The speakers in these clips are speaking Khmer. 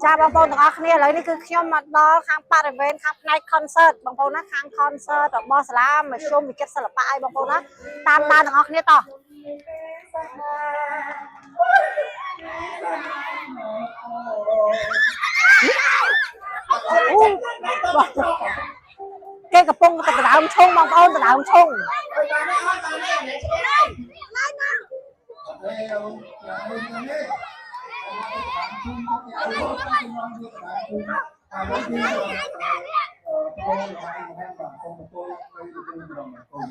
ចាបងប្អូនទាំងអស់គ្នាឥឡូវនេះគឺខ្ញុំមកដល់ខាងបរិវេណខាងផ្នែក concert បងប្អូនណាខាង concert របស់សាលាមធ្យមវិចិត្រសិល្បៈឲ្យបងប្អូនណាតាមដានទាំងអស់គ្នាតោះអូគេកំពុងតែដដើមឈុងបងប្អូនដដើមឈុង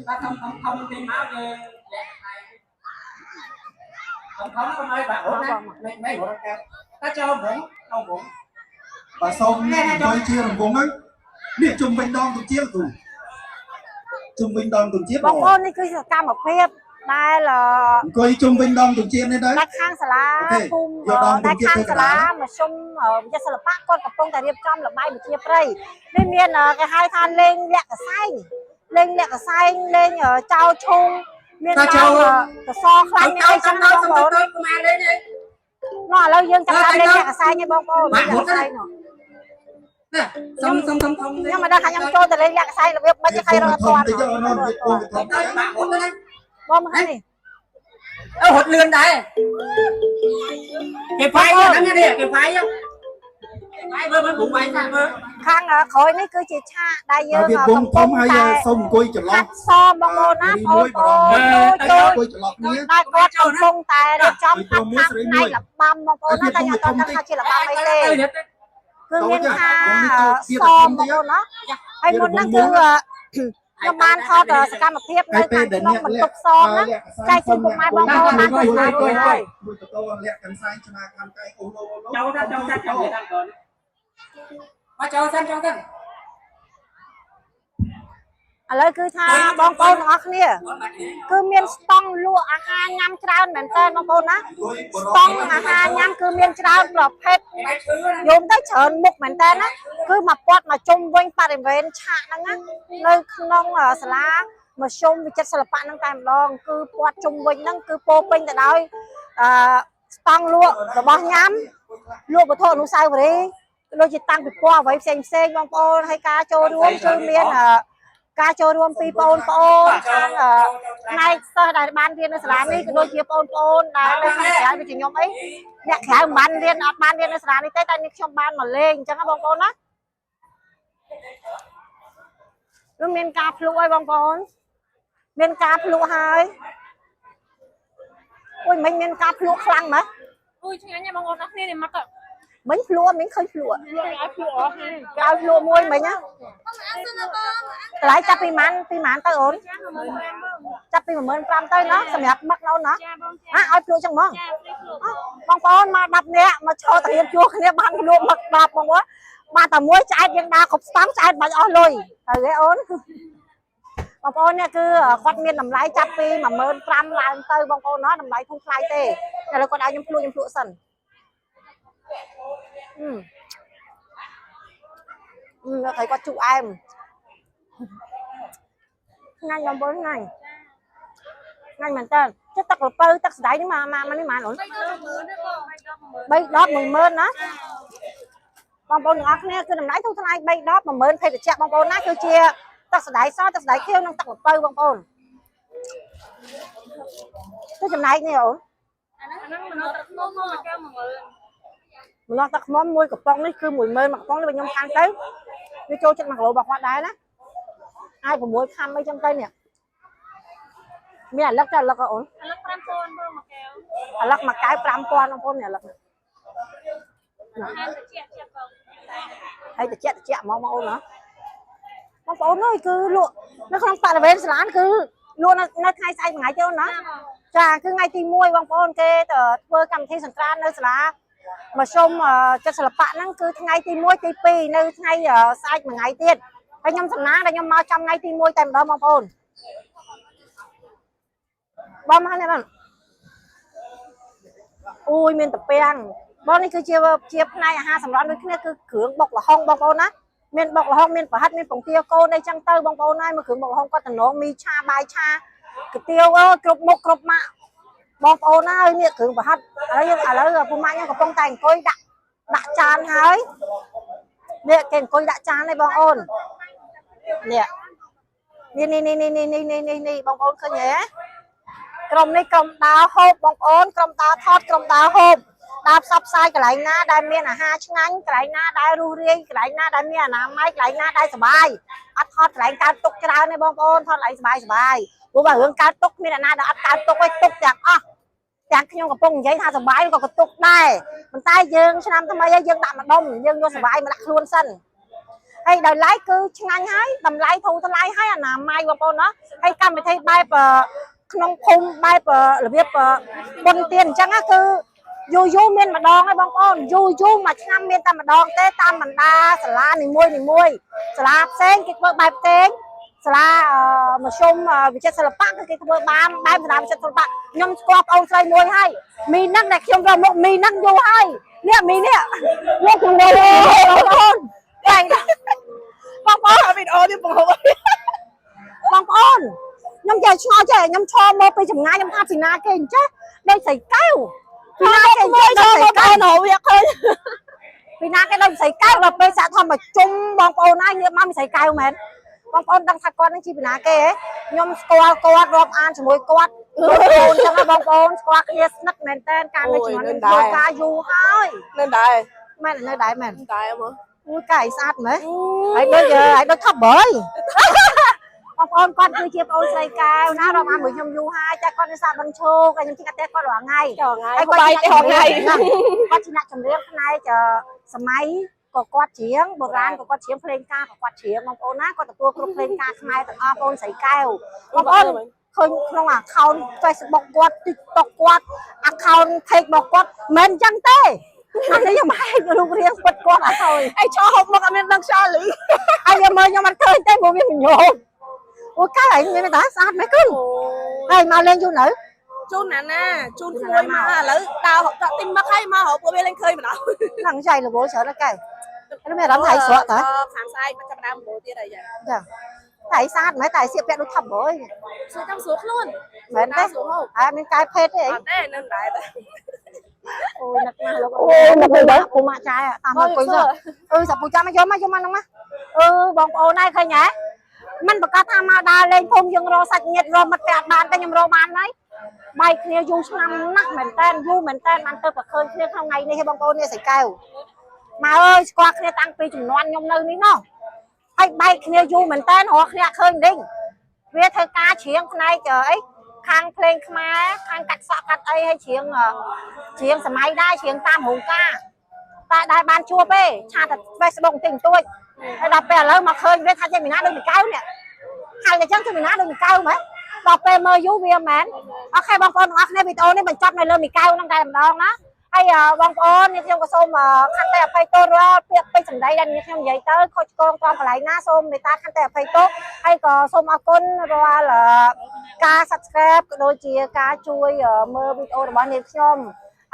Ta không không không tin máu về không không không ai bạn ổn á mấy mấy bộ ta cho vũng không vũng. បាទសូមអង្គុយជារង្វង់ហ្នឹងនេះជុំវិញដងទុជាគ្រូជុំវិញដងទុជា បងប្អូននេះគឺសកម្មភាពដែល អង្គុយជុំវិញដងទុជានេះដែរ ដែលខាងសាលា អូខេ ភូមិ យកដង ដែលខាង ទៅ សាលា កណ្ដាល មធ្យមវិទ្យាសិល្បៈគាត់កំពុងតែរៀបចំល្បែងវិជាព្រៃនេះមានគេហៅថាលេងលាក់កសែងលេងលាក់កសែងលេងចោលឈូងមានដល់កសខ្លាញ់មានអីចឹងណាបងប្អូន tôi công an lên đi. នោះឥឡូវយើងចាប់តាមលេងលាក់កសែងឯងបងប្អូនលាក់កសែងនោះ Nè, xong xong xong xong. ខ្ញុំមិនដឹងថាខ្ញុំចូលទៅលេងលាក់កសែងរបៀបម៉េចទេใครរត់អត់ទាន់ តិចអូនវាពងវាធំ tới bạn ổn đấy. បងមកនេះ Ơ hụt lươn đấy. Cái phái á, nắng đi, cái phái á. Cái phái bơ bơ bụng bay ra bơ. ខាងក្រោយនេះគឺជាឆាកដែលយើង វាពងធំហើយ កំពុងតែ សូមអង្គុយចន្លោះ ហាត់សមបងប្អូនណាបងប្អូនចូល អង្គុយចន្លោះគ្នា ដែលគាត់កំពុងតែរៀបចំហាត់ខាងផ្នែករបាំបងប្អូនណាតែខ្ញុំអត់ដឹងថាជារបាំអីទេគឺមានថាសមបងប្អូនណាហើយមុនហ្នឹងគឺខ្ញុំបានថតសកម្មភាពនៅ ហើយពេល ខាងក្នុង ដែលអ្នក បន្ទប់សមណាចែកជូនពុកម៉ែបងប្អូនបានទស្សនារួចហើយ មួយតតលាក់កន្សែងឆ្នាខាងកែអូឡូអូឡូ Châu ra, châu ra, châu ra còn. Ba châu xanh, châu xanh. ឥឡូវគឺថាបងប្អូនទាំងអស់គ្នា គឺមានស្តង់លក់អាហារញ៉ាំច្រើនមែនតើបងប្អូនណាស្តង់អាហារញ៉ាំគឺមានច្រើនប្រភេទ Cái thứ đó. យំទៅច្រើនមុខមែនតើណាគឺមកពាត់មកជុំវិញបរិវេណឆាកហ្នឹងណានៅក្នុងសាលាមធ្យមវិចិត្រសិល្បៈហ្នឹងតែម្ដងគឺពាត់ជុំវិញហ្នឹងគឺពោពេញទៅដោយអឺស្តង់លក់របស់ញ៉ាំលក់វត្ថុអនុស្សាវរីយ៍ដូចជាតាំងពិព័រណ៍អ្វីផ្សេងផ្សេងៗបងប្អូនហើយការចូលរួមគឺមានការចូលរួមពីបងប្អូនខាងផ្នែកសិស្សដែលបានរៀននៅសាលានេះក៏ដូចជាបងប្អូនដែលនៅខាងក្រៅដូចជាខ្ញុំអីអ្នកក្រៅមិនបានរៀនអត់បានរៀននៅសាលានេះទេតែនេះខ្ញុំបានមកលេងអញ្ចឹងណាបងប្អូនណានោះមានការភ្លក់ហើយបងប្អូនមានការភ្លក់ហើយអូយមិញមានការភ្លក់ខ្លាំងម៉េច អូយឆ្ងាញ់ណាស់បងប្អូនអរគ្នានេះមក មិញភ្លក់មិញឃើញភ្លក់ លក់ឲ្យភ្លក់អស់ហើយ គេឲ្យភ្លក់មួយមិញណាតម្លៃចាប់ពីម៉ានពីម៉ានទៅអូន ចា15000បង ចាប់ពី15000ទៅណាសម្រាប់មឹកណាអូនណា ចាបងចា អាឲ្យភ្លក់ចឹងហ្មង ចាភ្លក់ភ្លក់ បងប្អូនមក10នាក់មកឈរត្រៀមជួគ្នាបានភ្លក់មឹក10បងប្អូនបាទតែមួយឆ្អែតយើងដើរគ្រប់ស្តង់ឆ្អែតបាច់អស់លុយទៅហ៎អូនបងប្អូននេះគឺគាត់មានតម្លៃចាប់ពី15000ឡើងទៅបងប្អូនណោះតម្លៃធូរថ្លៃទេឥឡូវគាត់ឲ្យខ្ញុំភ្លក់ខ្ញុំភ្លក់សិនអឺអឺគេគាត់ជូរអែមឆ្ងាញ់បងប្អូនឆ្ងាញ់ឆ្ងាញ់មែនតើចុះទឹកល្ពៅទឹកសណ្ដែកនេះមកមកនេះមកអូន 3ដប10000ទេបង 3ដប10000ណាបងប្អូនទាំងអស់គ្នាគឺតម្លៃធូរថ្លៃ3ដប10000ភេសជ្ជៈបងប្អូនណាគឺជាទឹកសណ្ដែកសទឹកសណ្ដែកខៀវនិងទឹកល្ពៅបងប្អូនទៅចំណែកនេះអូន អាហ្នឹងមនុស្សទឹកខ្មុំមកកែវ10000 ម្ល៉េះទឹកខ្មុំមួយកំប៉ុងនេះគឺ10000មួយកំប៉ុងនេះបើខ្ញុំខាងទៅវាចូលចិត្ត1គីឡូរបស់គាត់ដែរណាអាច6ខាំអីចឹងទៅនេះមានអាលឹកទៅអាលឹកអូន អាលឹក5000បងមួយកែវ អាលឹកមួយកែវ5000បងប្អូននេះអាលឹក ហានតិចចិត្តបង ហើយតិចតិចហ្មងបងអូនណាបងប្អូនអើយគឺលក់នៅក្នុងបរិវេណសាលាគឺលក់នៅថ្ងៃស្អែកមួយថ្ងៃទេអូនណាចាគឺថ្ងៃទី1បងប្អូនគេធ្វើកម្មវិធីសង្ក្រាន្តនៅសាលាមធ្យមចិត្តសិល្បៈហ្នឹងគឺថ្ងៃទី1ទី2នៅថ្ងៃស្អែកមួយថ្ងៃទៀតហើយខ្ញុំសំណាងដែលខ្ញុំមកចំថ្ងៃទី1តែម្ដងបងប្អូនបងមកនេះបងអូយមានតាពាំងបងនេះគឺជាជាផ្នែកអាហារសម្រន់ដូចគ្នាគឺគ្រឿងបុកល្ហុងបងប្អូនណាមានបុកល្ហុងមានប្រហិតមានពងទាកូនអីចឹងទៅបងប្អូនហើយមកគ្រឿងបុកល្ហុងគាត់តំណងមីឆាបាយឆាកាទៀវអើគ្រប់មុខគ្រប់ម៉ាក់បងប្អូនហើយនេះគ្រឿងប្រហិតឥឡូវយើងឥឡូវពុកម៉ាក់ខ្ញុំកំពុងតែអង្គុយដាក់ ដាក់ចានហើយនេះគេអង្គុយដាក់ចានហើយបងអូននេះនេះនេះនេះនេះនេះនេះនេះនេះបងប្អូនឃើញទេក្រុមនេះក្រុមដើរហូបបងប្អូនក្រុមដើរថតក្រុមដើរហូបដើរផ្សព្វផ្សាយកន្លែងណាដែលមានអាហារឆ្ងាញ់កន្លែងណាដែលរស់រាយកន្លែងណាដែលមានអនាម័យកន្លែងណាដែលសប្បាយអត់ថតកន្លែងកើតទុកច្រើនទេបងប្អូនថតកន្លែងសប្បាយសប្បាយព្រោះបើរឿងកើតទុកមានអ្នកណាដែលអត់កើតទុកទេទុកទាំងអស់ទាំងខ្ញុំកំពុងនិយាយថាសប្បាយក៏កទុកដែរប៉ុន្តែយើងឆ្នាំថ្មីហើយយើងដាក់ម្ដុំយើងយកសប្បាយមកដាក់ខ្លួនសិនហើយដោយឡែកគឺឆ្ងាញ់ហើយតម្លៃធូរថ្លៃហើយអនាម័យបងប្អូនណាហើយកម្មវិធីបែបក្នុងភូមិបែបរបៀបបុណ្យទានអញ្ចឹងណាគឺយូរយូរមានម្ដងហើយបងប្អូនយូរយូរមួយឆ្នាំមានតែម្ដងទេតាមបណ្ដាសាលានីមួយនីមួយសាលាផ្សេងគេធ្វើបែបផ្សេងសាលាមធ្យមវិចិត្រសិល្បៈគឺគេធ្វើបានបែបសាលាវិចិត្រសិល្បៈខ្ញុំស្គាល់ប្អូនស្រីមួយហើយមីហ្នឹងដែលខ្ញុំរកមុខមីហ្នឹងយូរហើយនេះមីនេះលោកខ្ញុំរកបងប្អូនតែបងប្អូន វីដេអូនេះបងប្អូន បងប្អូនខ្ញុំចេះឆ្ងល់ចេះខ្ញុំឈរមកពីចម្ងាយខ្ញុំថាពីណាគេអញ្ចេះដូចស្រីកែវពីណាគេអញ្ចេះដូចស្រីកែវ នវាឃើញ ពីណាគេដូចស្រីកែវដល់ពេលសាក់ធម្មជុំបងប្អូនហើយងាកមកមានស្រីកែវមែនបងប្អូនដឹងថាគាត់នឹងជាពីណាគេហ៎ខ្ញុំស្គាល់គាត់រាប់អានជាមួយគាត់បងប្អូនចឹងណាបងប្អូនស្គាល់គ្នាស្និទ្ធមែនតើកាលនៅជំនាន់ខ្ញុំធ្វើការយូរហើយ នៅដែរ មែននៅដែរមែន ដែរមក អូយកែស្អាតមែនហើយដូចហើយដូចថប់បើយបងប្អូនគាត់គឺជាប្អូនស្រីកែវណារាប់អានមួយខ្ញុំយូរហើយចាគាត់នៅសាបិនឈោកហើយខ្ញុំជិះកាទេគាត់រាល់ថ្ងៃ ចងថ្ងៃបាយទេថ្ងៃ គាត់ជាអ្នកចម្រៀងផ្នែកសម័យក៏គាត់ច្រៀងបុរាណក៏គាត់ច្រៀងភ្លេងការក៏គាត់ច្រៀងបងប្អូនណាគាត់ទទួលគ្រប់ភ្លេងការខ្មែរទាំងអស់បងប្អូនស្រីកែវបងប្អូនឃើញក្នុង account Facebook គាត់ TikTok គាត់ account page របស់គាត់មិនអញ្ចឹងទេអានេះខ្ញុំហែករូបរាងពិតគាត់អត់ហើយ អីឆោហូបមកអត់មានដឹងខ្យល់លឺ ហើយយកមើលខ្ញុំអត់ឃើញទេព្រោះវាញោមអូកែឯងមានតាស្អាតមែនគឺហើយមកលេងយូរនៅ ជូនណាណាជូនក្មួយមកឥឡូវដើរទិញមកហើយមករកពួកវាលេងឃើញម្ដង ហ្នឹងចៃរវល់ច្រើនណាស់កែនេះមានអារម្មណ៍ថាឯងស្រក់តា ខាងស្អែកមកចាប់ដើមរវល់ទៀតហើយ ចាតែឯងស្អាតមែនតែឯងសៀកពាក់ដូចថប់ហើយ សួរចាំសួរខ្លួន មែនទេ សួរហូប អើមានកែភេទទេអី អត់ទេនៅដែរតែ អូយនឹកណាស់លោកអូនឹកទៅពូម៉ាក់ចាយតាមមកអង្គុយទៅអឺសាពូចាំមកយកមកយកមកហ្នឹងមកអឺបងប្អូនហើយឃើញហ៎មិនប្រកាសថាមកដើរលេងភូមិយើងរកសាច់ញាតិរកមិត្តភក្តិអត់បានទេខ្ញុំរកបានហើយបែកគ្នាយូរឆ្នាំណាស់មែនតើយូរមែនតើបានទៅប្រឃើញគ្នាក្នុងថ្ងៃនេះហេបងប្អូននេះស្រីកែវមកអើយស្គាល់គ្នាតាំងពីចំនួនខ្ញុំនៅនេះណោះហើយបែកគ្នាយូរមែនតើរកគ្នាឃើញវិញវាធ្វើការច្រៀងផ្នែកអីខាងភ្លេងខ្មែរខាងកាត់សក់កាត់អីហើយច្រៀងច្រៀងសម័យដែរច្រៀងតាមរោងការតែដែរបានជួបទេឆាតតែ Facebook បន្តិចបន្តួចហើយដល់ពេលឥឡូវមកឃើញវាថាជាមីណាដូចមីកៅនេះហើយតែចឹងជាមីណាដូចមីកៅហ្មងដល់ពេលមើលយូរវាមែន OK បងប្អូនទាំងអស់គ្នាវីដេអូនេះបញ្ចប់នៅលើមីកៅហ្នឹងតែម្ដងណាហើយបងប្អូននេះខ្ញុំក៏សូមខន្តីអភ័យទោសរាល់ពាក្យពេចន៍សម្ដីដែលនេះខ្ញុំនិយាយទៅខុសឆ្គងត្រង់កន្លែងណាសូមមេត្តាខន្តីអភ័យទោសហើយក៏សូមអរគុណរាល់ការ Subscribe ក៏ដូចជាការជួយមើលវីដេអូរបស់នាងខ្ញុំ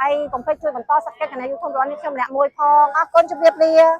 ហើយកុំភ្លេចជួយបន្ត Subscribe គណនី YouTube របស់នាងខ្ញុំម្នាក់មួយផងអរគុណជម្រាបលា។